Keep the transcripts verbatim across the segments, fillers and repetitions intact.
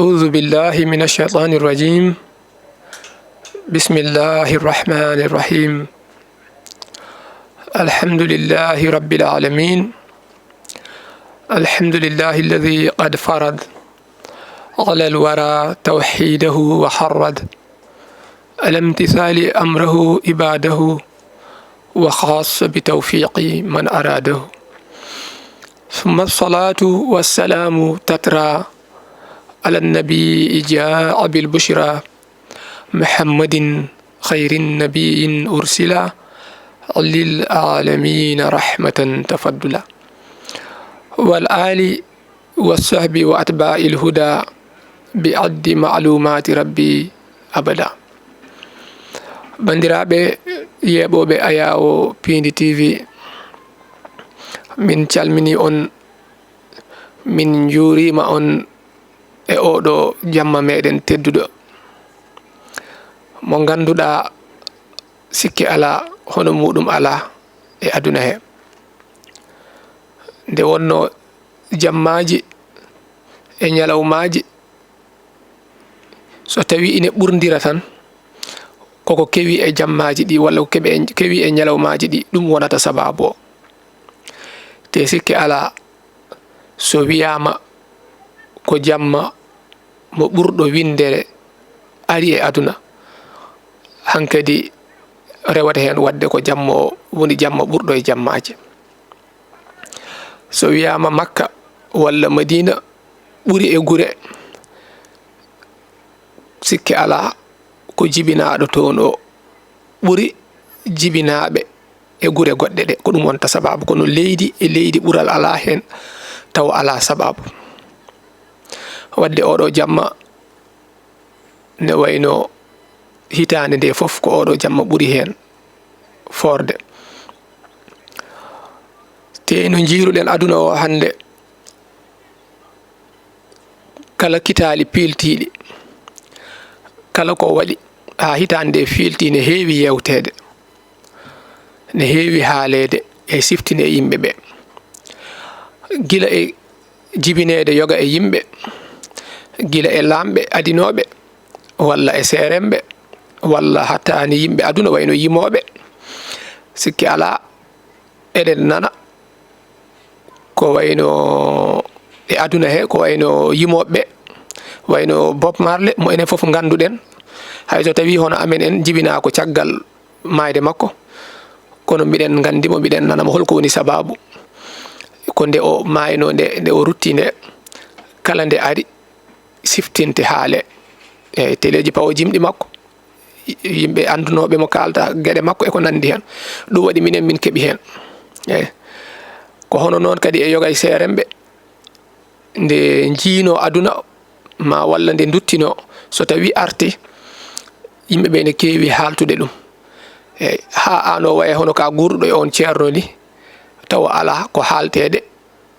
أعوذ بالله من الشيطان الرجيم. بسم الله الرحمن الرحيم. الحمد لله رب العالمين. الحمد لله الذي قد فرض على الورى توحيده وحرض على امتثال أمره عباده وخاص بتوفيق من أراده. ثم الصلاة والسلام تترى على النبي جاء بالبشرى محمد خير نبي أرسل للعالمين رحمة تفضلا والآل والصحب وأتباع الهدى بعد معلومات ربي أبدا. Banndiraaɓe yeeɓooɓe Ayaawo Piindi T V, min calminii on, min njuuriima on e ooɗo jamma meeɗen tedduɗo, mo ngannduɗaa sikke alaa, hono muuɗum alaa e aduna he. Nde wonnoo jammaaji e ñalawmaaji, so tawii ine ɓurndira tan, koko kewi e jammaaji ɗi, walla ko keɓe e, kewi e ñalawmaaji ɗi, ɗum wonata sabaabu o. Te sikke alaa, so wiyaama ko jamma mo ɓurɗo winndere ari e aduna, hankadi rewata heen waɗde ko jamma o woni jamma ɓurɗo e jammaaji. So wiyaama Makka walla Madiina ɓuri e gure, sikke alaa, ko jibinaaɗo toon o ɓuri jibinaaɓe e gure goɗɗe ɗe. Ko ɗum wonta sabaabu, kono leydi e leydi ɓural alaa heen tawa alaa sabaabu. Waɗde ooɗo jamma ne wayno hitaande nde fof ko ooɗo jamma ɓuri heen foorde. Te no njiiruɗen aduna o hannde, kala kitaali piiltiiɗi, kala ko waɗi haa hitaande nde fiilti, ne heewi yeewteede, ne heewi haaleede e siftine yimɓe ɓe. Gila e jibineede yoga e yimɓe, gila e laamɓe adinooɓe, walla e seeremɓe, walla hattaani yimɓe aduna wayno yimooɓe. Sikke alaa, eɗen nana ko wayno e aduna he, ko wayno yimooɓe ɓe, wayno Bob Marley, mo enen fof ngannduɗen. Hay so tawii hono amen en jibinaa ko caggal maayde makko, kono miɗen nganndi mo, miɗen nana mo. Holko woni sabaabu? Ko nde o maayno nde, nde o rutti nde, kala nde ari, siftinte, haale e teleeji pawo jimɗi makko, yimɓe anndunooɓe mo kaalta geɗe makko e ko nanndi heen. Ɗum waɗi minen min keɓi heen. Eyi. Ko hono noon kadi e yoga e seeremɓe, nde njiino aduna ma walla nde nduttino, so tawi arti, yimɓe ɓe ne keewi haaltude ɗum. Eyi, haa ano waye hono ka guurɗo e on ceerno ni, tawa alaa ko haalteede,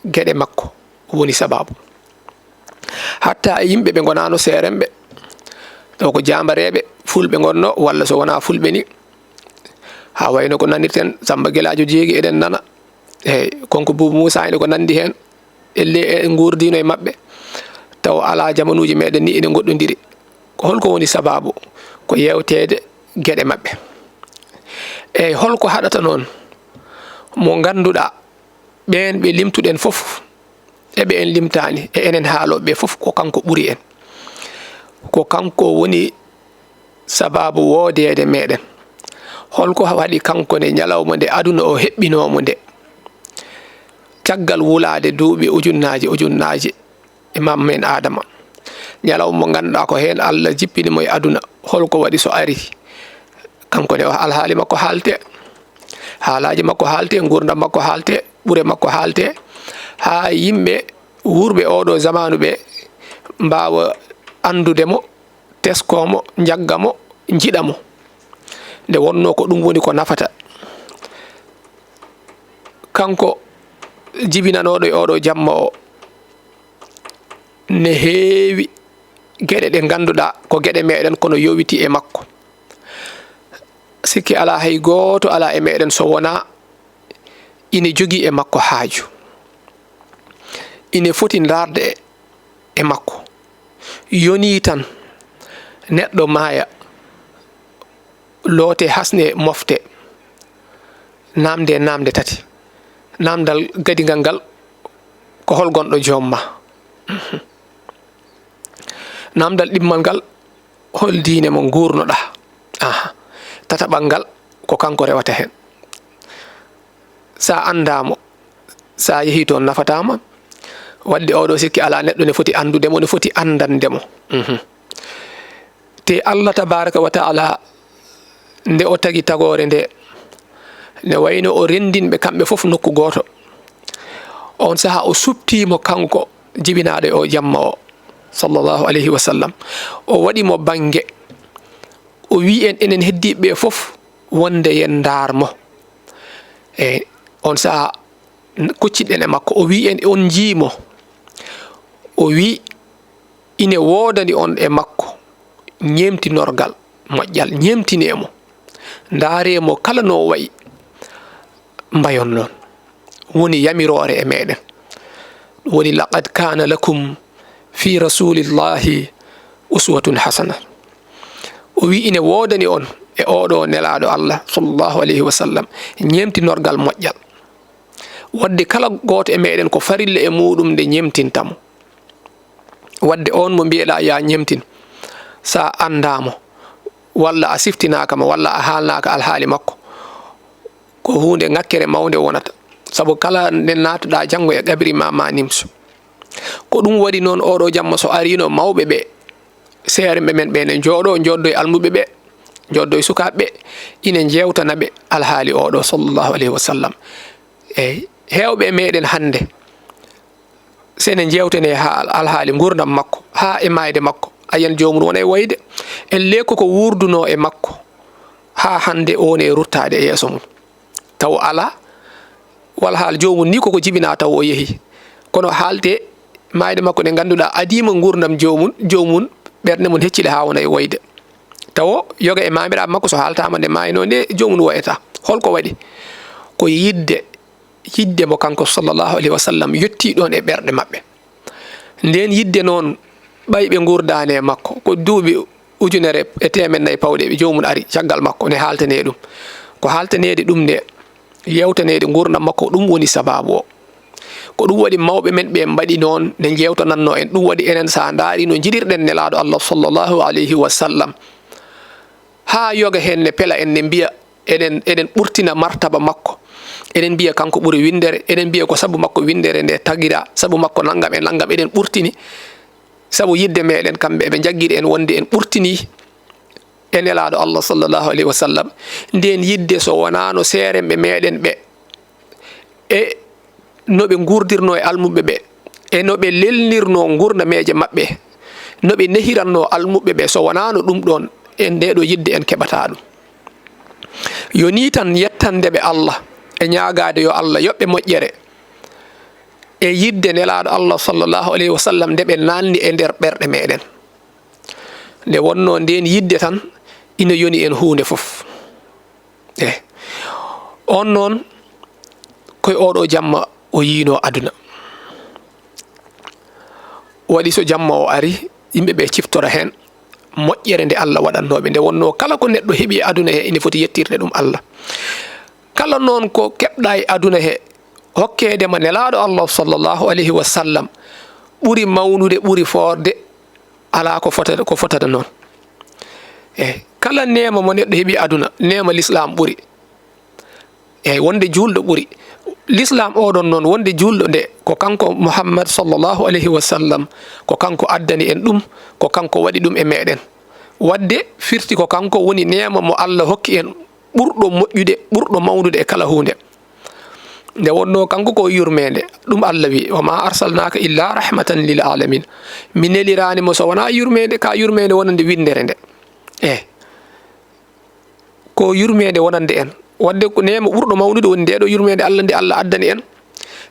geɗe makko woni sabaabu. Hatta e yimɓe ɓe ngonaano seeremɓe, taw ko jaambareeɓe, fulɓe ngonno, walla so wonaa fulɓe ni, haa wayno ko nanirten Samba Gelaajo Jeegi, eɗen nana, eyi, Konko Buubu Muusa ene ko nanndi heen, elle e nguurdiino e maɓɓe, taw alaa jamanuuji meɗen ni ene ngoɗɗondiri. Ko holko woni sabaabu? Ko yeewteede geɗe maɓɓe. Eyi, holko haɗata noon mo ngannduɗaa ɓeen ɓe limtuɗen fof, e ɓe en limtaani, e enen haalooɓe ɓe fof, ko kanko ɓuri en. Ko kanko woni sabaabu woodeede meɗen. Holko waɗi kanko nde ñalawma nde aduna o heɓɓinoo mo nde? Caggal wulaade duuɓi ujunnaaje ujunnaaje e maam men Aadama. Ñalawma mo ngannduɗaa ko heen Allah jippini mo e aduna. Holko waɗi so ari? Kanko ne o alhaali makko haalte, haalaaji makko haalte, nguurndam makko haalte, ɓure makko haalte, haa yimɓe wuurɓe ooɗo zamaanu ɓe mbaawa anndude mo, teskoo mo, njagga mo, njiɗa mo. Nde wonnoo ko ɗum woni ko nafata. Kanko jibinanooɗo e ooɗo jamma o, ne heewi geɗe ɗe ngannduɗaa ko geɗe meɗen, kono yowiti e makko. Sikke alaa, hay gooto alaa e meɗen so wonaa ine jogii e makko haaju, ine foti ndaarde e, e makko. Yonii tan neɗɗo maaya, loote, hasne, mofte, naamnde naamnde tati. Naamndal gadigal ngal, ko hol gonɗo joom ma? Mhm. Naamndal ɗimmal ngal, hol diine mo nguurnoɗaa? Aha. Tataɓal ngal, ko kanko rewata heen. So a anndaa mo, so a yehii toon, nafataa ma. Waɗde oɗo sikki alaa, neɗɗo ne foti anndude mo, ne foti anndande mo. Mhm. Te Allah tabaraka wa taala, nde o tagi tagoore nde, ne wayno o renndin ɓe kamɓe fof nokku gooto. On sahaa o suɓtii mo kanko jibinaaɗo e o jamma o, sallallahu alayhi wa sallam. O waɗi mo bannge. O wii en, enen heddiiɓe ɓe fof, wonde yen ndaar mo. E on sahaa, kuccitɗen e makko. O wii en, on njii mo? O wii, ine woodani on e makko ñeemtinorgal moƴƴal, ñeemtinee mo, ndaaree mo kala no o wayi, mbayon noon. Woni yamiroore e meɗen. Ɗum woni, "Laqad kaana lakum fi rasulillahi uswatun hasana." O wi, ine woodani on e oɗo nelaaɗo Allah, sallallahu alayhi wa sallam, ñeemtinorgal moƴƴal. Wadde kala gooto e meɗen ko farilla e muɗum nde ñeemtinta mo. Wadde on mo mbiyeɗaa ya ñeemtin, sa anndaa mo, walla a siftinaaka mo, walla a haalnaaka alhaali makko, ko huunde ŋakkere mawnde wonata. Sabu kala nde naatuɗaa janngo e qabri ma, ma nimsu. Ko ɗum waɗi noon, oɗo jamma so ariino, mawɓe ɓe, seeremɓe men ɓe ne njooɗo, njooɗdo e almuɓe ɓe, njooɗdo e sukaaɓe ɓe, ine njeewtana ɓe alhaali oɗo, sallallahu alayhi wa sallam. Eey, heewɓe e meɗen hannde, so ene njeewtene haa al-, alhaali nguurndam makko, haa e maayde makko, a yiyan joomum wona e wayde. Ellee ko ko wuurdunoo e makko, haa hannde o woni e ruttaade e yeeso mum. Taw alaa, walla haal joomum ni koko jibinaa taw o yehi. Kono haalte maayde makko nde ngannduɗaa adiima nguurndam joomum, joomum ɓernde mum heccile haa wona e wayde. Taw yoga e maamiraaɓe makko so haaltaama nde maaynoo nde joomum wayata. Holko waɗi? Ko yidde, yidde mo kanko sallallahu alayhi wa sallam yettii ɗoon e ɓerɗe maɓɓe. Ndeen yidde noon, ɓay ɓe nguurdaani e makko, ko duuɓi ujunere e teemed nayi pawɗe ɓe joomum ari caggal makko, ne haaltanee ɗum. Ko haaltaneede ɗum nde, yeewtaneede nguurndam makko, ɗum woni sabaabu o. Ko ɗum waɗi mawɓe men ɓe mbaɗi noon, ne njeewtanannoo en. Ɗum waɗi enen, so a ndaarii no njiɗirɗen nelaaɗo Allah sallallahu alayhi wa sallam, haa yoga heen ne pela en, ne mbiya eɗen, eɗen ɓurtina martaba makko. Eɗen mbiya kanko ɓuri winndere, eɗen mbiya ko sabu makko winndere nde tagiraa, sabu makko nanngam e nanngam, eɗen ɓurtini. Sabu yidde meɗen, kamɓe eɓe njaggiri en wonde en ɓurtini e nelaaɗo Allah sallallahu alayhi wa sallam. Ndeen yidde so wonaano seeremɓe meɗen ɓe, e no ɓe nguurdirnoo e almuɓɓe ɓe, e no ɓe lelnirnoo nguurnameeje maɓɓe, no ɓe nehirannoo almuɓɓe ɓe, so wonaano ɗum ɗoon, en ndeeɗo yidde en keɓataa ɗum. Yo nii tan yettande ɓe Allah e ñaagaade yo Allah yoɓ ɓe moƴƴere e yidde nelaaɗo Allah sallallahu alayhi wa sallam nde ɓe naatni e nder ɓerɗe meɗen. Nde wonnoo ndeen yidde tan ina yoni en huunde fof. E on noon, koye oɗo jamma o yiinoo aduna. Waɗi so jamma o ari, yimɓe ɓe ciftora heen moƴƴere nde Allah waɗannoo ɓe. Nde wonnoo kala ko neɗɗo heɓi e aduna he, ina foti yettirde ɗum Allah. Kala noon ko keɓɗaa e aduna he, hokkeede ma nelaaɗo Allah sallallahu alayhi wa sallam, ɓuri mawnude, ɓuri foorde, alaa ko fota, ko fotata noon. Eey, kala neema mo neɗɗo heɓi aduna, neema lislaam ɓuri. Eey, wonde juulɗo ɓuri. Lislaam oɗon noon, wonde juulɗo nde, ko kanko Muhammad sallallahu alayhi wa sallam, ko kanko addani en ɗum, ko kanko waɗi ɗum e meɗen. Wadde firti ko kanko woni neema mo Allah hokki en, ɓurɗo moƴƴude, ɓurɗo mawnude e kala huunde. Nde wonnoo kanko ko yurmeende, ɗum Allah wi, "Wa ma arsalnaaka illa rahmatan lil alamin." Mi neliraani mo so wonaa yurmeende, ka yurmeende wonande winndere nde. Eey. Ko yurmeende wonande en. Wadde ko neema ɓurɗo mawnude woni ndeeɗo yurmeende Allah nde Allah addani en.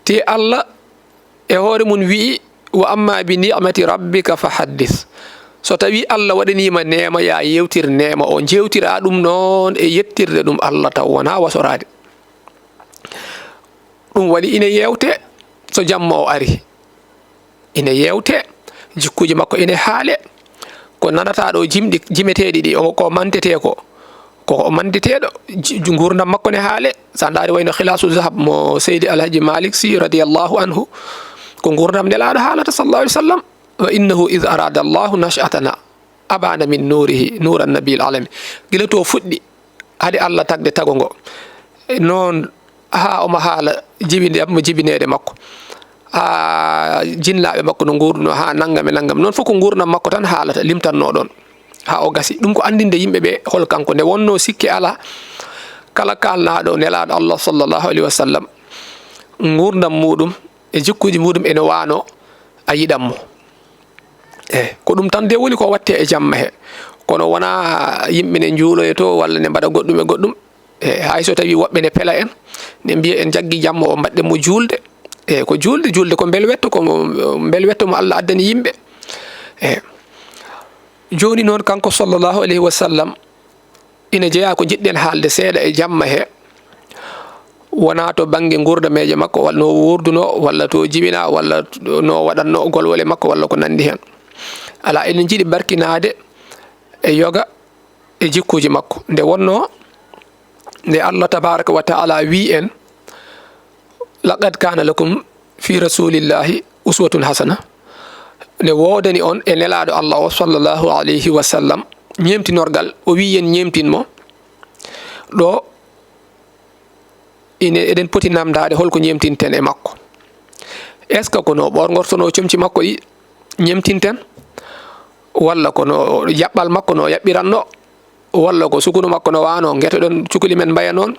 Te Allah e hoore mum wi'i, "Wa amma bi ni'mati rabbika fa haddis." So tawi Allah waɗaniima neema, ya yewtir neema o, njeewtira ɗum noon e yettirde ɗum Allah taw wonaa wasoraade. Ɗum waɗi ina yeewte so jamma o ari. Ina yeewte, jikkuuji makko ene haale. Ko nanata ɗo jimɗi, jimeteeɗi ɗi, o, ko mantetee ko, ko o manteteeɗo, ji-, nguurndam makko ne haale. So a ndaari wayno Khilaasu Zahab mo Seydi Alhaji Malik Sy radiyallahu anhu, ko nguurndam Nelaaɗo haalata sallallahu alaihi wasallam. "Wa innahu idh arada Allahu nash'atana abana min nurihi nuran nabil alami." Gila to fuɗɗi, hade Allah tagde tago ngo. Noon haa omo haala jibinde, mo jibineede makko. Haa jinnaaɓe makko no nguurduno, haa nanngam e nanngam. Noon fof ko nguurndam makko tan haalata, limtanno ɗoon. Haa o gasi. Ɗum ko anndinde yimɓe ɓe hol kanko. Nde wonnoo sikke alaa, kala kaalnaaɗo Nelaaɗo Allah sallallahu alaihi wasallam, nguurndam muuɗum e jikkuuji muuɗum ene waano a yiɗan mo. Eey, ko ɗum tan de woni ko waɗtee e jamma he. Kono wonaa yimɓe ne njuuloya to walla ne mbaɗa goɗɗum e goɗɗum. Eey, hay so tawii woɓɓe ne pela en, ne mbiya en jaggi jamma o mbaɗɗen mo juulde. Eey, ko juulde, juulde ko mbelwetto, ko mo, mbelwetto mo Allah addani yimɓe. Eey. Jooni noon kanko sallallahu alaihi wasallam, ina jeyaa ko njiɗɗen haalde seeɗa e jamma he, wonaa to bannge nguurdameeje makko, walla no wuurdunoo, walla to jibinaa, walla no waɗatnoo golwole makko, walla ko nanndi heen. Alaa, eɗen njiɗi barkinaade e yoga e jikkuuji makko. Nde wonnoo, nde Allah tabaaraka wa ta'ala wii en, "Laqad kaana lakum fi rasulillahi uswatun hasana." Ne woodani on e Nelaaɗo Allah o, sallallahu alayhi wa sallam, ñeemtinorgal. O wii yen ñeemtin mo. Ɗo ine, eɗen poti namdaade hol ko ñeemtinten e makko. Est-ce que ko no ɓoorngortonoo comci makko ɗi ñeemtinten? Walla ko no jaɓɓal makko no yaɓɓiranno? Walla ko sukunu makko no waano, ngetoɗon cukuli men mbaya noon?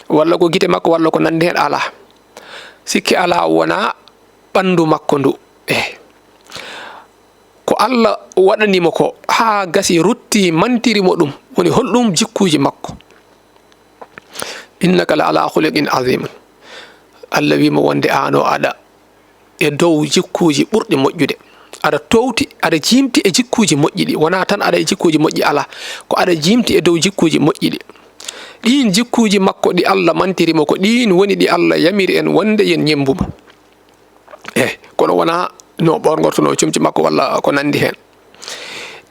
Walla ko gite makko, walla ko nanndi heen? Alaa. Sikke alaa, wonaa ɓanndu makko ndu. Eh. Ko Allah waɗani mo ko, haa gasi, rutti, mantiri mo ɗum. Woni holɗum? Jikkuuji makko. "Innaka la ala khuluqin azim." Allah wii mo wonde aan o aɗa e dow jikkuuji ɓurɗi moƴƴude. Aɗa toowti, aɗa jiimti e jikkuuji moƴƴi ɗi. Wonaa tan aɗa e jikkuuji moƴƴi, alaa. Ko aɗa jiimti e dow jikkuuji moƴƴi ɗi. Ɗiin jikkuuji makko ɗi Allah mantiri mo, ko ɗiin woni ɗi Allah yamiri en wonde yen ñemmbu mo. Eh, kono wonaa no ɓoorngortonoo comci makko walla ko nanndi heen.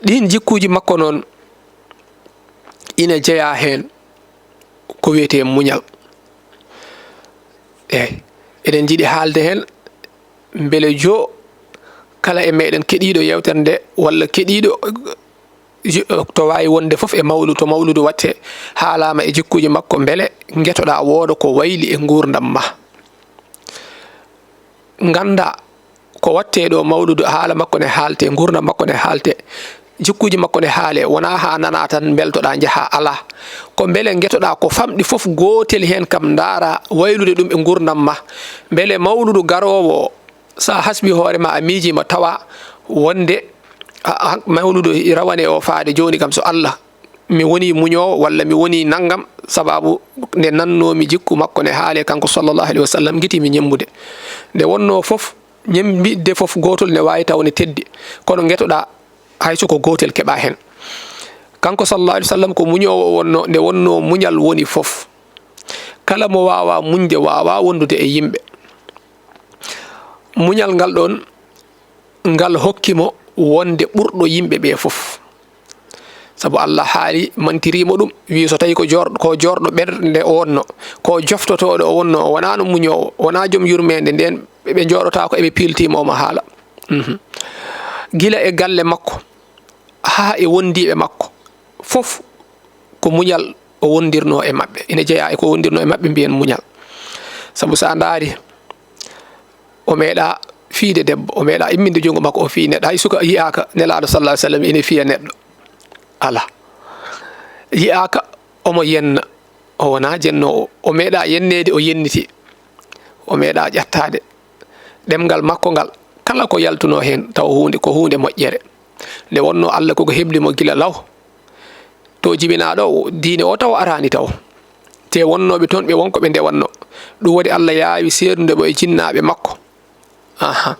Ɗiin jikkuuji makko noon ina jeyaa heen ko wiyetee muñal. Eey, eɗen njiɗi haalde heen mbele joo kala e meɗen keɗiiɗo yeewtere nde walla keɗiiɗo ji-, to waawi wonde fof e mawlu-, to mawludu waɗtee, haalaama e jikkuuji makko, mbele ngetoɗaa wooda ko wayli e nguurndam ma. Nganndaa ko waɗtee ɗo mawludu, haala makko ne haaltee, nguurndam makko ne haaltee, jikkuuji makko ne haalee, wonaa haa nanaa tan mbeltoɗaa njahaa, alaa. Ko mbele ngetoɗaa ko famɗi fof gootel heen kam, ndaaraa waylude ɗum e nguurndam ma. Mbele mawludu garoowo o, so a hasbii hoore ma, a miijiima, tawa wonde a, a, mawludu rawane o faade jooni kam, so Allah, mi wonii muñoowo walla mi wonii nanngam, sababu nde nannoomi jikku makko ne haalee kanko sallallahu alaihi wasallam, ngiɗi-mi ñemmbude. Nde wonnoo fof, ñemmbiɗde fof gootol ne waawi taw ne teddi, kono ngetoɗaa hay so ko gootel keɓaa heen. Kanko sallallahu alaihi wasallam ko muñoowo o wonnoo, nde wonnoo muñal woni fof. Kala mo waawaa muñde waawaa wondude e yimɓe. Muñal ngal ɗoon, ngal hokki mo wonde ɓurɗo yimɓe ɓe fof. Sabu Allah haali, mantirii mo ɗum, wii so tawii ko joor-, ko joorɗo ɓernde o wonno, ko joftotooɗo o wonno, o wonaano muñoowo, wonaa joom yurmeende, ndeen ɓe njooɗotaako eɓe piiltii mo, omo haala. Mhm. Gila e galle makko, haa e wondiiɓe makko, fof ko muñal o wondirnoo e maɓɓe. Ina jeyaa e ko wondirnoo e maɓɓe, mbiyen muñal. Sabu so a ndaari, o meeɗaa fiyde debbo, o meeɗaa imminde junngo makko o fiyi neɗɗo. Hay suka yiyaaka Nelaaɗo sallallahu alaihi wasallam ina fiya neɗɗo. Alaa. Yiyaaka omo yenna, o wonaa jennoowo. O meeɗaa yenneede, o yenniti. O meeɗaa ƴattaade. Ɗemngal makko ngal, kala ko yaltunoo heen, taw huunde, ko huunde moƴƴere. Nde wonnoo Allah koko hebli mo gila law. To jibinaa ɗo, diine o taw araani taw. Te wonnooɓe toon ɓe won ko ɓe ndewatnoo. Ɗum waɗi Allah yaawi seernude mo e jinnaaɓe makko. Aha.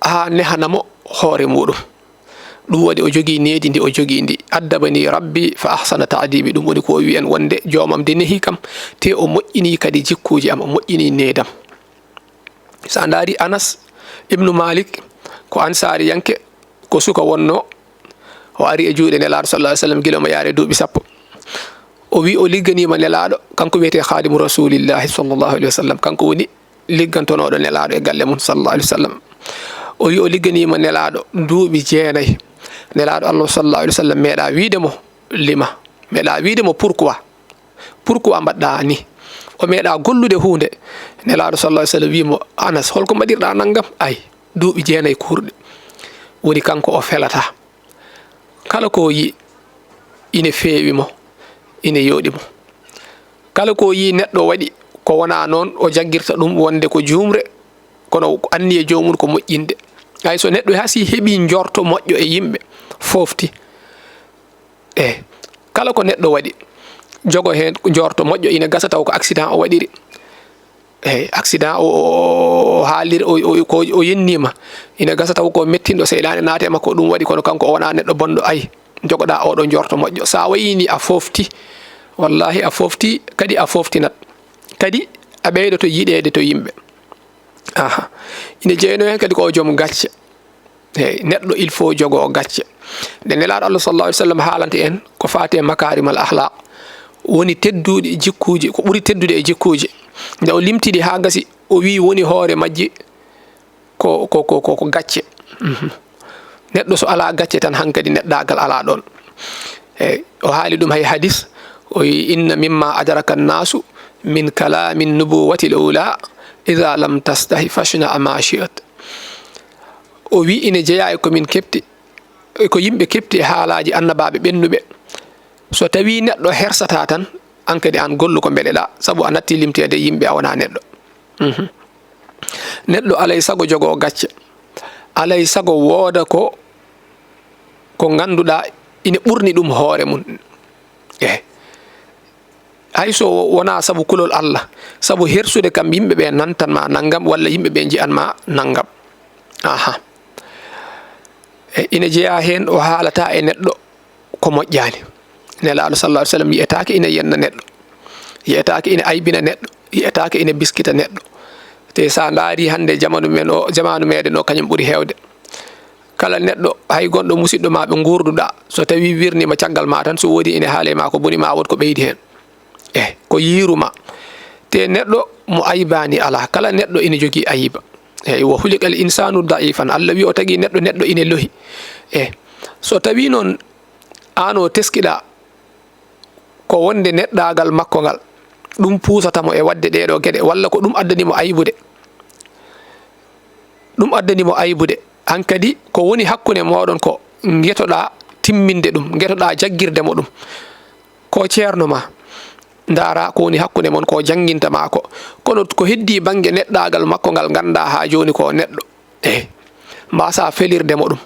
Haa nehana mo hoore muuɗum. Ɗum waɗi o jogii needi ndi o jogii ndi. "Addabani Rabbi fa ahsana ta'dibi." Ɗum woni ko o wi'i en wonde joomam de nehi kam, te o moƴƴinii kadi jikkuuji am, o moƴƴinii needam. So a ndaari Anas ibnu Malik, ko ansaariyanke, ko suka wonno, o ari e juuɗe Nelaaɗo sallallahu alaihi wasallam gila mo yaare duuɓi sappo. O wi o ligganiima Nelaaɗo, kanko wiyetee Khadimu Rasulillahi sallallahu alaihi wasallam, kanko woni liggantonooɗo Nelaaɗo e galle mum sallallahu alaihi wasallam. O wi o ligganiima Nelaaɗo duuɓi jeenayi. Nelaaɗo Allah sallallahu alaihi wasallam meeɗa wiide mo, lima? Meeɗa wiide mo, pourquoi? Pourquoi mbaɗɗa ni? O meeɗa gollude huunde. Nelaaɗo sallallahu alaihi wasallam wi mo, Anas, holko mbaɗirɗa nanngam? Ay, duuɓi jeenayi kuurɗi. Woni kanko o felata. Kala ko yi ine feewi mo, ine yooɗi mo. Kala ko yi neɗɗo waɗi ko wona noon, o jaggirta ɗum wonde ko juumre, kono anniye joomum ko moƴƴinde. Ay, so neɗɗo hasi heɓi njorto moƴƴo e yimɓe, foofti. E kala ko neɗɗo waɗi, jogo heen njorto moƴƴo, ina gasa taw ko accident o waɗiri. Eyi, accident o, o, o, o haalir, o, o, ko o yenniima. Ina gasa taw ko mettinɗo, seyɗaane naati e makko, ɗum waɗi, kono kanko o wonaa neɗɗo bonɗo. Ay, jogoɗaa oɗo njorto moƴƴo. So a wayii ni, a foofti. Wallahi, a foofti, kadi a fooftinat. Kadi a ɓeydoto yiɗeede to yimɓe. Aha. Ina jeynoo heen kadi ko o joom gacce. Eyi, neɗɗo il faut jogoo gacce. Nde Nelaaɗo Allah sallallahu alaihi wasallam haalanta en ko faati e makaarimal akhlaq, woni tedduɗi jikkuuji, ko ɓuri teddude e jikkuuji. Nde o limti ɗi haa gasi, o wi woni hoore majji ko, ko, ko, ko, ko gacce. Mhm. Neɗɗo so alaa gacce tan, hankadi neɗɗaagal alaa ɗoon. Eyi, o haali ɗum hay hadis, o wi, "Inna mimma adraka annaasu min kalaami nubuwati l-ula, idha lam tastahi fashna ma shi'at." O wi, ina jeyaa e ko min keɓti, e ko yimɓe keɓti e haalaaji annabaaɓe ɓennuɓe. So tawii neɗɗo hersataa tan, aan kadi aan gollu ko mbeɗeɗaa, sabu a natti limteede e yimɓe, a wonaa neɗɗo. Mhm. Neɗɗo alay sago jogoo gacce, alay sago wooda ko, ko ngannduɗaa ina ɓurni ɗum hoore mum. Eyi. Hay so wonaa sabu kulol Allah, sabu hersude kam yimɓe ɓe nantan ma nanngam, walla yimɓe ɓe njiyan ma nanngam. Aha. E ina jeyaa heen o haalata e neɗɗo ko moƴƴaani. Nelaaɗo sallallahu alaihi wasallam yiyetaake ina yenna neɗɗo, yiyetaake ina aybina neɗɗo, yiyetaake ina biskita neɗɗo. Te so a ndaari hannde jamanu men o, jamanu meɗen o, kañum ɓuri heewde. Kala neɗɗo, hay gonɗo musiɗɗo ma ɓe nguurduɗaa, so tawii wirniima caggal ma tan, so woodi ina haala e ma ko boni, ma wood ko ɓeydi heen. E ko yiiru ma. Te neɗɗo mo aybaani alaa, kala neɗɗo ina jogii ayiba. Eyi, "Wa khuliqal insanu da'ifan." Allah wi o tagi neɗɗo, neɗɗo ina lohi. E so tawii noon aan o teskiɗaa ko wonde neɗɗaagal makko ngal, ɗum puusata mo e waɗde ɗeeɗoo geɗe, walla ko ɗum addani mo aybude. Ɗum addani mo aybude. Hankadi ko woni hakkunde mooɗon ko ngetoɗaa timminde ɗum, ngetoɗaa jaggirde mo ɗum. Ko ceerno ma, ndaara ko woni hakkunde mon ko jannginta ma ko. Kono ko heddii bannge neɗɗaagal makko ngal, nganndaa haa jooni ko neɗɗo. Eyi, mbaasaa felirde mo ɗum.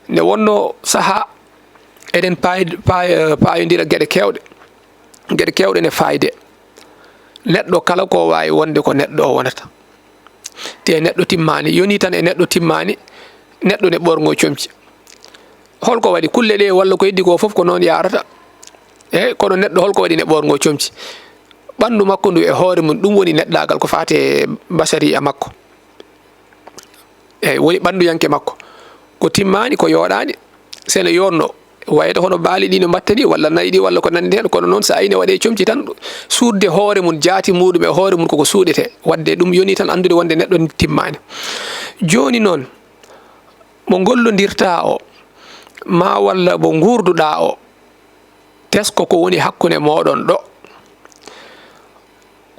Nde wonnoo sahaa, eɗen paay-, paay-, paayondira geɗe keewɗe. Geɗe keewɗe ne faayde. Neɗɗo kala ko waawi wonde ko neɗɗo o wonata. Te neɗɗo timmaani, yoni tan e neɗɗo timmaani, neɗɗo ne ɓorngo comci. Holko waɗi kulle ɗe walla ko heddi ko fof ko noon yaarata? Eyi, kono neɗɗo holko waɗi ne ɓorngo comci? Ɓanndu makko ndu e hoore mum, ɗum woni neɗɗaagal ko faati e bashariya makko. Eyi, woni ɓannduyanke makko. Ko timmaani, ko yooɗaani, sene yoonno, wayata hono baali ɗi no mbatta ni, walla nayi ɗi, walla ko nanndi heen. Kono noon, so a ine waɗe comci tan, suuɗde hoore mum, jaati muɗum e hoore mum koko suuɗete. Waɗde ɗum yoni tan anndude wonde neɗɗo timmaani. Jooni noon, mo ngollondirta o, ma walla mo nguurduɗaa o, tesko ko woni hakkunde mooɗon ɗo.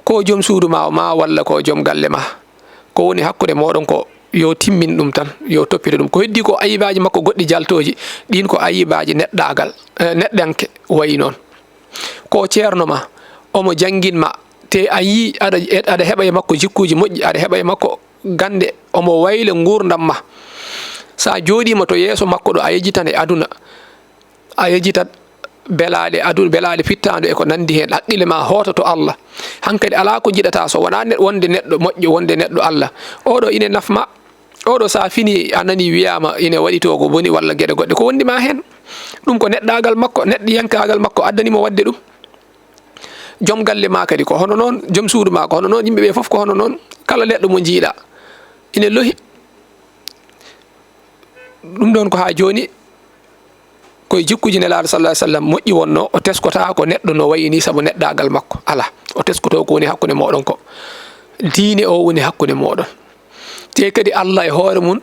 Ko joom suudu ma o ma walla ko joom galle ma. Ko woni hakkunde mooɗon ko yo timmin ɗum tan, yo toppito ɗum. Ko heddi ko ayibaaji makko goɗɗi jaltooji, ɗin ko ayibaaji neɗɗaagal, eh, neɗɗanke wayi noon. Ko ceerno ma, omo janngin ma, te a yii aɗa, aɗa heɓa e makko jikkuuji moƴƴi, aɗa heɓa e makko gannde, omo wayla nguurndam ma. So a jooɗiima to yeeso makko ɗo, a yejjitan e aduna, a yejjitat belaaɗe aduna, belaaɗe fittaandu e ko nanndi heen, haqqille ma hoototo Allah. Hankadi alaa ko njiɗata so wonaa ne-, wonde neɗɗo moƴƴo, wonde neɗɗo Allah. Oɗo ine nafma, oɗo so a fini, a nani wiyaama ine waɗi to ko boni walla geɗe goɗɗe, ko wondi ma heen. Ɗum ko neɗɗaagal makko, neɗɗiyankaagal makko addani mo waɗde ɗum. Joom galle ma kadi ko hono noon, joom suudu ma ko hono noon, yimɓe ɓe fof ko hono noon. Kala neɗɗo mo njiiɗa ine lohi, Ɗum ɗoon ko haa jooni, ko e jikkuuji Nelaaɗo sallallahu alaihi wasallam moƴƴi wonnoo, o teskotaako neɗɗo no wayi nii sabu neɗɗaagal makko. Alaa, o teskotoo ko woni hakkunde mooɗon ko. Diine o woni hakkunde mooɗon. Te kadi Allah e hoore mum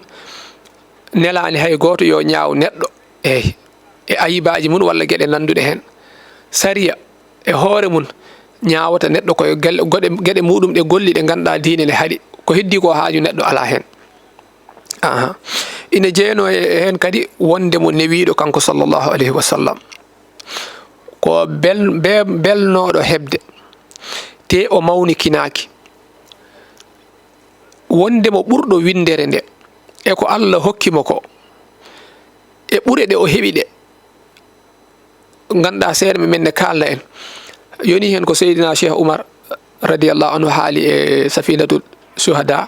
nelaani hay gooto yo ñaaw neɗɗo, eey, e ayibaaji mum walla geɗe nannduɗe heen. Sariya e hoore mum ñaawata neɗɗo koye gel-, goɗe, geɗe muɗum ɗe golli ɗe ngannduɗaa diine ne haɗi. Ko heddii ko haaju neɗɗo alaa heen. Aha. Ina jeyanoo e, e heen kadi wonde mo newiiɗo kanko sallallahu alayhi wa sallam. Ko bel-, be-, belnooɗo heɓde, te o mawnikinaaki. Wonde mo ɓurɗo winndere nde, e ko Allah hokki mo ko, e ɓure ɗe o heɓi ɗe, ngannduɗaa seeɗa men ne kaalna en. Yoni heen ko Seydina Cheikh Oumar radiyallahu anhu haali e Safinatul Shuhada,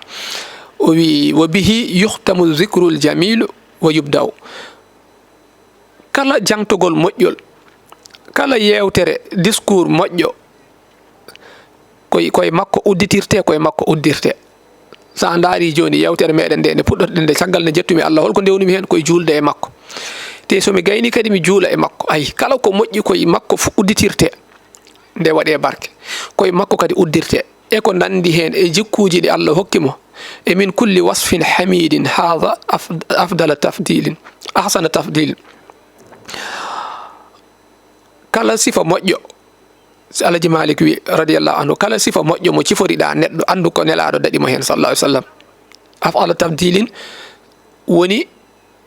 o wi: "Wa bihi yuhtamu dhikrul jamilu wa yubda'u." Kala jangtogol moƴƴol, kala yeewtere, discours moƴƴo, koye, koye makko udditirte, koye makko uddirte. So a ndaari jooni yeewtere meɗen nde, nde puɗɗotoɗen nde, caggal nde njettumi Allah, holko ndewnumi heen? Koye juulde e makko. Te so mi gayni kadi mi juula e makko. Ayi, kala ko moƴƴi koye makko fu-, udditirte, nde waɗe barke. Koye makko kadi uddirte. E ko nandi heen e jikkuuji ɗi Allah hokki mo. E min kulli wasfin hamidin, haadha af-, afdala tafdilin, ahsana tafdilin. Kala sifa moƴƴo, si Alaji Malik wi, radiyallahu anhu, kala sifa moƴƴo mo ciforiɗaa neɗɗo, anndu ko Nelaaɗo daɗi mo heen, sallallahu alaihi wasallam. Af'ala tafdilin woni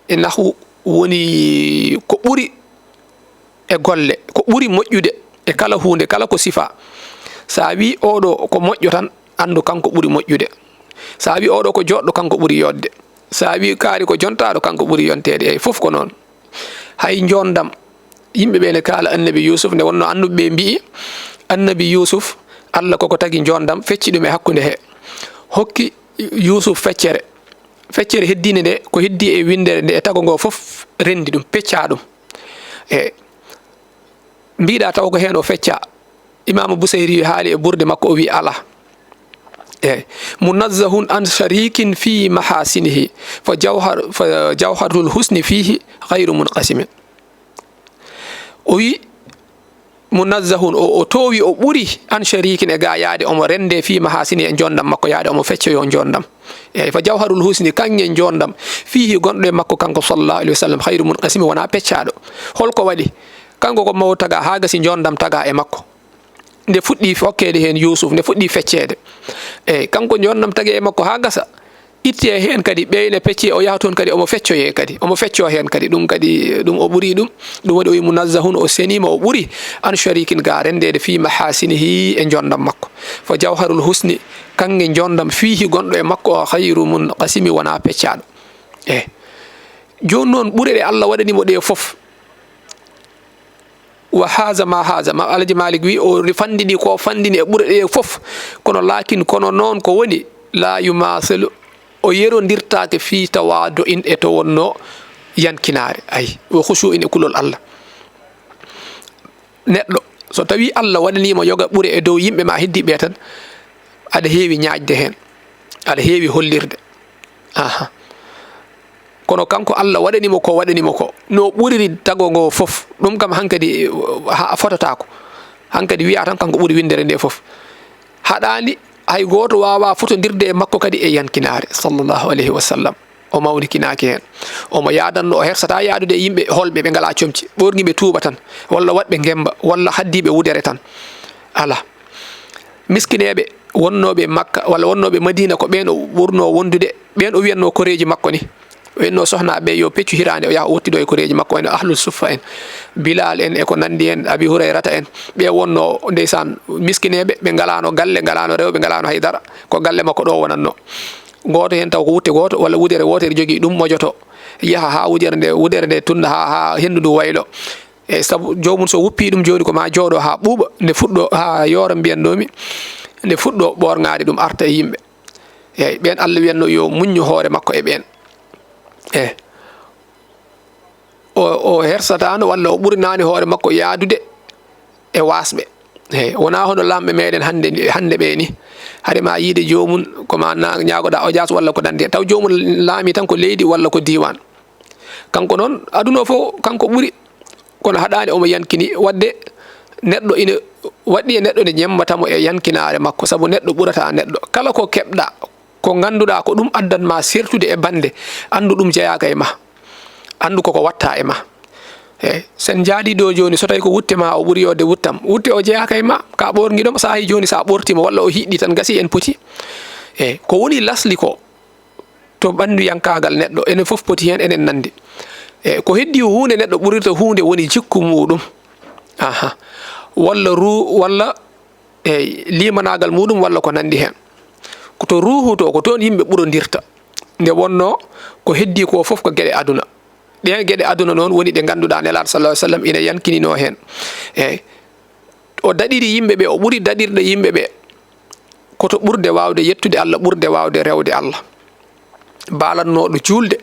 e nahwu, woni ko ɓuri e golle, ko ɓuri moƴƴude e kala huunde, kala ko sifa. Sa wi oɗo ko moƴƴo tan, anndu kanko ɓuri moƴƴude. Sa wi oɗo ko joɗɗo, kanko ɓuri yodde. Sa wi kaari ko jontaaɗo, kanko ɓuri yonteede. Eyi, fof ko noon. Hay njoondam, yimɓe ɓe ne kaala Annabi Yuusuf, nde wonnoo annduɓe ɓe mbi'i, Annabi Yuusuf, Allah koko tagi njoondam, fecci ɗum e hakkunde he, hokki Yuusuf feccere. Feccere heddiinde nde, ko heddii e winndere nde, e tago ngo fof renndi ɗum, peccaa ɗum. E mbiɗa taw ko heen o feccaa. Imaamu Busayri haali e burde makko, o wi alaa. Eyi, munazzahun an sharikin fi mahasinihi, fa jawhar-, fa jawharatul husni fihi ghayru munqasimin. O wi munazzahun, o, o toowi, o ɓuri an sharikin e ga yaade omo rende fi mahasini e njoondam makko, yaade omo feccoyo njoondam. Eyi, fa jawharul husni, kaŋŋe njoondam, fihi, gonɗo e makko kanko sallallahu alaihi wasallam, khayru munqasimi, wona peccaaɗo. Holko waɗi? Kanko ko mawo taga haa gasi njoondam taga e makko. Nde fuɗɗi fokkeede heen Yuusuf, nde fuɗɗi fecceede. Eyi, kanko njoondam tage e makko haa gasa. Itte heen kadi, ɓeyne pecce, o yaha toon kadi, omo feccoye kadi, omo fecco heen kadi. Ɗum kadi, ɗum o ɓuri ɗum. Ɗum waɗi o wi munazzahun, o seniima, o ɓuri an sharikin ga rendeede fi mahasinihi e njoondam makko. Fa jawharul husni, kaŋŋe njoondam, fihi, gonɗo e makko o, khayru munqasimi, wona peccaaɗo. Eyi. Jooni noon, ɓure ɗe Allah waɗani mo ɗe fof, wa haza ma haza, ma Alaji Malik wi, o fandini ko fandini e ɓure ɗe fof. Kono lakin, kono noon ko woni, la yumasalu, o yerondirtaake fi tawadu'in e to wonno yankinaare. Ay, o khushu'in e kulol Allah. Neɗɗo, so tawi Allah waɗanima yoga ɓure e dow yimɓe ma heddiɓe tan, aɗa heewi ñaaƴde heen, aɗa heewi hollirde. Aha. Kono kanko Allah waɗani mo ko waɗani mo ko, no ɓuriri tago ngo fof, ɗum kam hankadi, ha, fototaako. Hankadi wiya tan kanko ɓuri winndere nde fof. Haɗaani hay gooto waawa fotondirde e makko kadi e yankinaare, sallallahu alayhi wa sallam. O mawnikinaaki heen. Omo yaadanno, o hersata yaadude e yimɓe holɓe ɓe ngalaa comci, ɓorniiɓe tuuba tan, walla waɗɓe ngemba, walla haddiiɓe wudere tan. Alaa. Miskineeɓe wonnooɓe Makka walla wonnooɓe Madiina, ko ɓeen o ɓurnoo wondude, ɓeen o wiyatnoo koreeji makko ni. O wiyatnoo sohnaaɓe ɓe yo peccu hiraande, o yaha o wottido e koreeji makko, wayno Ahlul Suffa en, Bilaal en e ko nanndi heen, Abi Hurayrata en. Ɓe wonnoo, ndeysaan, miskineeɓe, ɓe ngalaano galle, ngalaano rewɓe, ngalaano hay dara. Ko galle makko ɗo wonatnoo. Gooto heen taw ko wutte gooto walla wudere wootere jogii, ɗum mojoto, yaha haa wudere nde, wudere nde tunna haa, haa henndu ndu waylo. E sabu joomum so wuppii ɗum jooni ko ma jooɗo haa ɓuuɓa, nde fuɗɗo haa yoora mbiyatnoomi, nde fuɗɗo ɓoorŋaade ɗum arta e yimɓe. Eey, ɓeen Allah wiyatnoo yo muññu hoore makko e ɓeen. Eey. O, o hersataano walla o ɓurinaani hoore makko yaadude e waasɓe. Eey, wonaa hono laamɓe meɗen hannde, hannde ɓee ni. Hade ma yiide joomum, ko ma na-, ñaagoɗaa ojaas walla ko nanndi heen. Taw joomum laamii tan ko leydi walla ko diiwaan. Kanko noon, aduna o fof, kanko ɓuri, kono haɗaani omo yankini. Waɗde neɗɗo ina waɗɗii e neɗɗo nde ñemmata mo e yankinaare makko, sabu neɗɗo ɓurataa neɗɗo. Kala ko keɓɗaa, ko ngannduɗaa ko ɗum addan ma sertude e bannde, anndu ɗum jeyaaka e ma. Anndu koko watta e ma. Eey, so en njaaɗii ɗo jooni, so tawii ko wutte ma o ɓuri yodde wuttam, wutte o jeyaaka e ma, ka ɓoorngiɗo mo, so a yii jooni, so a ɓoortii mo walla o hiɗɗi tan, gasii en poti. Eey, ko woni lasli ko to ɓannduyankaagal neɗɗo, enen fof poti heen, enen nanndi. Eey, ko heddii huunde neɗɗo ɓurirta huunde woni jikku muuɗum. Aha. Walla ru-, walla, eey, limanaagal muuɗum walla ko nanndi heen. Ko to ruuhu to, ko toon yimɓe ɓurondirta. Nde wonnoo ko heddii ko fof ko geɗe aduna. Ɗeen geɗe aduna noon woni ɗe ngannduɗaa Nelaaɗo sallallahu alaihi wasallam ina yankininoo heen. Eey, o daɗiri yimɓe ɓe, o ɓuri daɗirde yimɓe ɓe ko to ɓurde waawde yettude Allah, ɓurde waawde rewde Allah. Baalannooɗo juulde,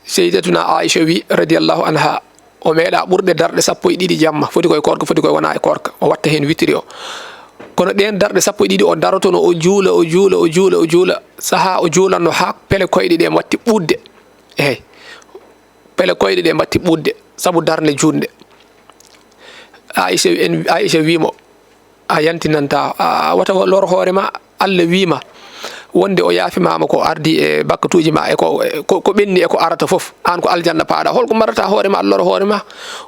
Seydatuna Aisha wi, radiyallahu anha, o meeɗa ɓurde darɗe sappo e ɗiɗi jamma, foti koye koorka, foti koye wonaa e koorka, o watta heen witiri o. Kono ɗeen darɗe sappo e ɗiɗi o darotono, o juula, o juula, o juula, o juula, sahaa o juulanno haa pele koyɗe ɗe mbatti ɓuuɗde. Eey, pele koyɗe ɗe mbatti ɓuuɗde, sabu darnde juutnde. Aisha en, Aisha wi mo, "A yantinanta, a, a wata lor hoore ma, Allah wi ma wonde o yaafimaama ko ardi e bakkatuuji ma, e ko, ko, ko ɓenni e ko arata fof. Aan ko aljanna paaɗa. Holko marata hoore ma, a lor hoore ma?"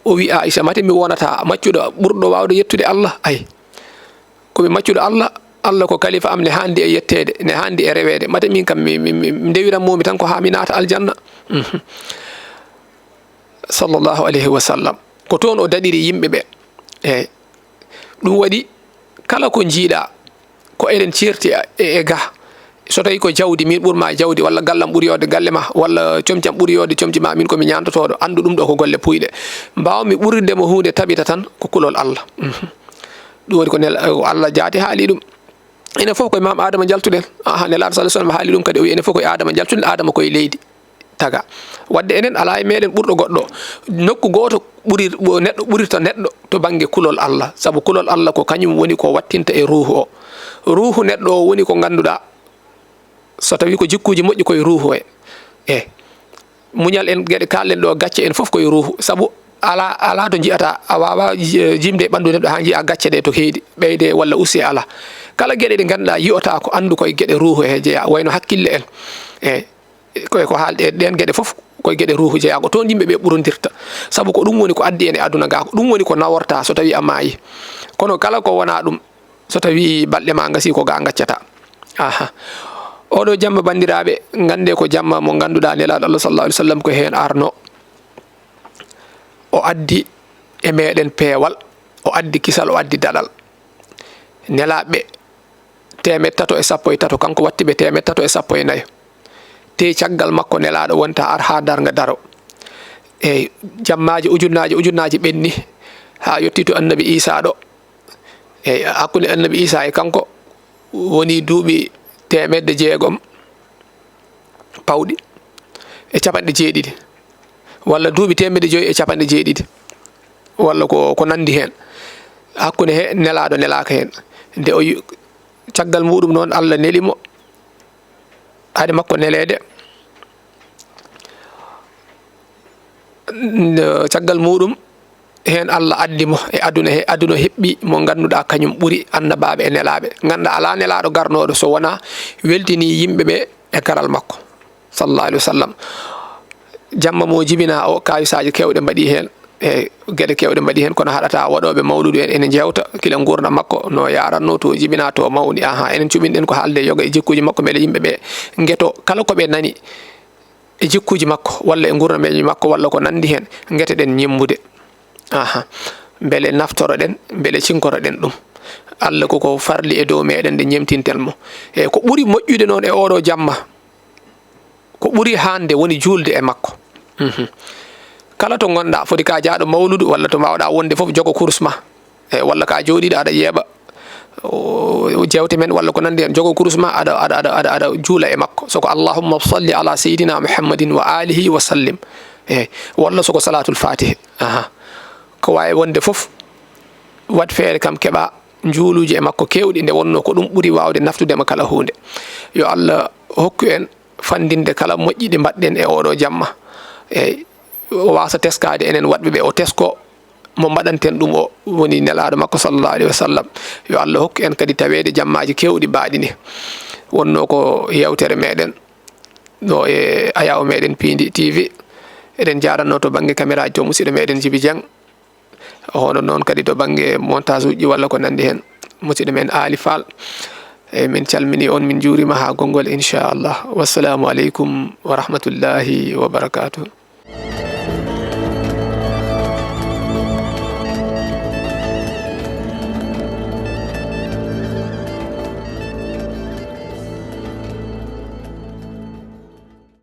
O wi, "Aisha, mate mi wonata maccuɗo ɓurɗo waawde yettude Allah? Ay, ko mi maccuɗo Allah, Allah ko kalifa am, ne haandi e yetteede, ne haandi e reweede. Mate min kam mi, mi, mi, mi ndewiran moomi tan ko haa mi naata aljanna." Mhm. Sallallahu alayhi wa sallam. Ko toon o daɗiri yimɓe ɓe. Eey. Ɗum waɗi kala ko njiiɗaa, ko eɗen ceerti e, e ga. So tawii ko jawdi, min ɓur ma jawdi, walla gallam ɓuri yodde galle ma, walla comcam ɓuri yodde comci ma, min ko mi ñaantotooɗo, anndu ɗum ɗo ko golle puuyɗe. Mbaaw-mi ɓurirde mo huunde tabita tan ko kulol Allah. Mhm. Ɗum woni ko nel-, Allah jaati haali ɗum. Enen fof ko e Maam Aadama njaltuɗen. Aha, Nelaaɗo sallallahu alaihi wasallam haali ɗum kadi, o wi enen fof ko e Aadama njaltuɗen, Aadama ko e leydi taga. Waɗde enen alaa e meɗen ɓurɗo goɗɗo. Nokku gooto ɓurir-, ɓo-, neɗɗo ɓurirta neɗɗo to bannge kulol Allah. Sabu kulol Allah ko kañum woni ko wattinta e ruuhu o. Ruuhu neɗɗo o woni ko ngannduɗaa, so tawii ko jikkuuji moƴƴi, ko e ruuhu he. E muñal en, geɗe kaalɗen ɗo, gacce en fof ko e ruuhu. Sabu alaa, alaa to nji'ataa, a waawaa ji-, jimde e ɓanndu neɗɗo haa nji'aa gacce ɗe to keedi, ɓeyde walla usti, alaa. Kala geɗe ɗe ngannduɗaa yi'otaa ko, anndu ko e geɗe ruuhu he jeyaa, wayno hakkille en. E ko, ko haalɗe ɗeen geɗe fof, ko e geɗe ruuhu jeyaa, ko toon yimɓe ɓe ɓurondirta. Sabu ko ɗum woni ko addi en e aduna gaa, ko ɗum woni ko naworta so tawii a maayi. Kono kala ko wonaa ɗum, so tawii balɗe ma ngasii, ko gaa ngaccata. Aha. Oɗo jamma, banndiraaɓe, nganndee ko jamma mo ngannduɗaa Nelaaɗo Allah sallallahu alaihi wasallam ko heen arno. O addi e meɗen peewal, o addi kisal, o addi daɗal. Nelaaɓe teemeɗɗe tato e sappo e tato, kanko watti ɓe teemeɗɗe tato e sappo e nayo. Te caggal makko Nelaaɗo wonta ar haa darnga daro. E jammaaji ujunnaaji ujunnaaji ɓenni haa yettii to Annabi Iisaa ɗo. E hakkunde Annabi Iisaa e kanko woni duuɓi teemedde jeegom pawɗi e capanɗe jeeɗiɗi, walla duuɓi teemedde joyi e capanɗe jeeɗiɗi, walla ko, ko nanndi heen, hakkunde he Nelaaɗo nelaaka heen. Nde o yu-, caggal muuɗum noon, Allah neli mo, haade makko neleede, n-, caggal muuɗum, heen Allah addi mo e aduna he, aduna heɓɓi mo ngannduɗaa kañum ɓuri annabaaɓe e nelaaɓe. Ngannduɗaa alaa nelaaɗo garnooɗo so wonaa weltinii yimɓe ɓe e garal makko, sallallahu alaihi wasallam. Jamma mo jibinaa o, kawisaaji keewɗe mbaɗii heen, e geɗe keewɗe mbaɗii heen, kono haɗataa waɗooɓe mawludu en ene njeewta kila nguurndam makko no yaarannoo, to jibinaa, to mawni. Aha, enen cuɓinɗen ko haalde yoga e jikkuuji makko, mbele yimɓe ɓe ngeto kala ko ɓe nani e jikkuuji makko, walla e nguurnameeji makko, walla ko nanndi heen, ngete ɗen ñemmbude. Aha. Mbele naftoro ɗen, mbele cinkoro ɗen ɗum. Allah ko ko farli e dow meɗen nde ñemtinten mo. E ko ɓuri moƴƴude noon e oɗo jamma, ko ɓuri haande woni juulde e makko. Mhm. Kala to ngonɗaa, foti ka jaaɗo mawludu, walla to mbaawɗaa wonde fof, jogo kurus ma. E, walla ka jooɗiiɗo aɗa yeeɓa, o, o jeewte men walla ko nanndi heen, jogo kurus ma, aɗa, aɗa, aɗa, aɗa, aɗa juula e makko. So ko "Allahumma salli ala sayyidina Muhammadin wa alihi wa sallim." E, walla so ko Salaatul Faatihi. Aha. Ko waawi wonde fof, waɗ feere kam keɓa njuuluuji e makko keewɗi, nde wonnoo ko ɗum ɓuri waawde naftude ma kala huunde. Yo Allah hokku en fanndinde kala moƴƴi ɗi mbaɗɗen e oɗo jamma. Eyyi, o wasa teskaade enen waɗɓe ɓe, o tesko mo mbaɗanten ɗum o, woni nelaaɗo makko sallallahu alayhi wa sallam. Yo Allah hokku en kadi taweede jammaaji keewɗi baaɗini. Wonnoo ko yeewtere meɗen ɗo e Ayaw meɗen Piindi T V. Eɗen jaaranno to bannge kameraaji to musiɗɗo meɗen Jibi Dieng. Hono noon kadi to bannge montage uji walla ko nanndi heen, musiɗɗo men Aali Faal. Eyyi, min calmini on, min njuurima haa gonngol, inchallah. Wassalamu aleykum wa rahmatullahi wa barakatuh.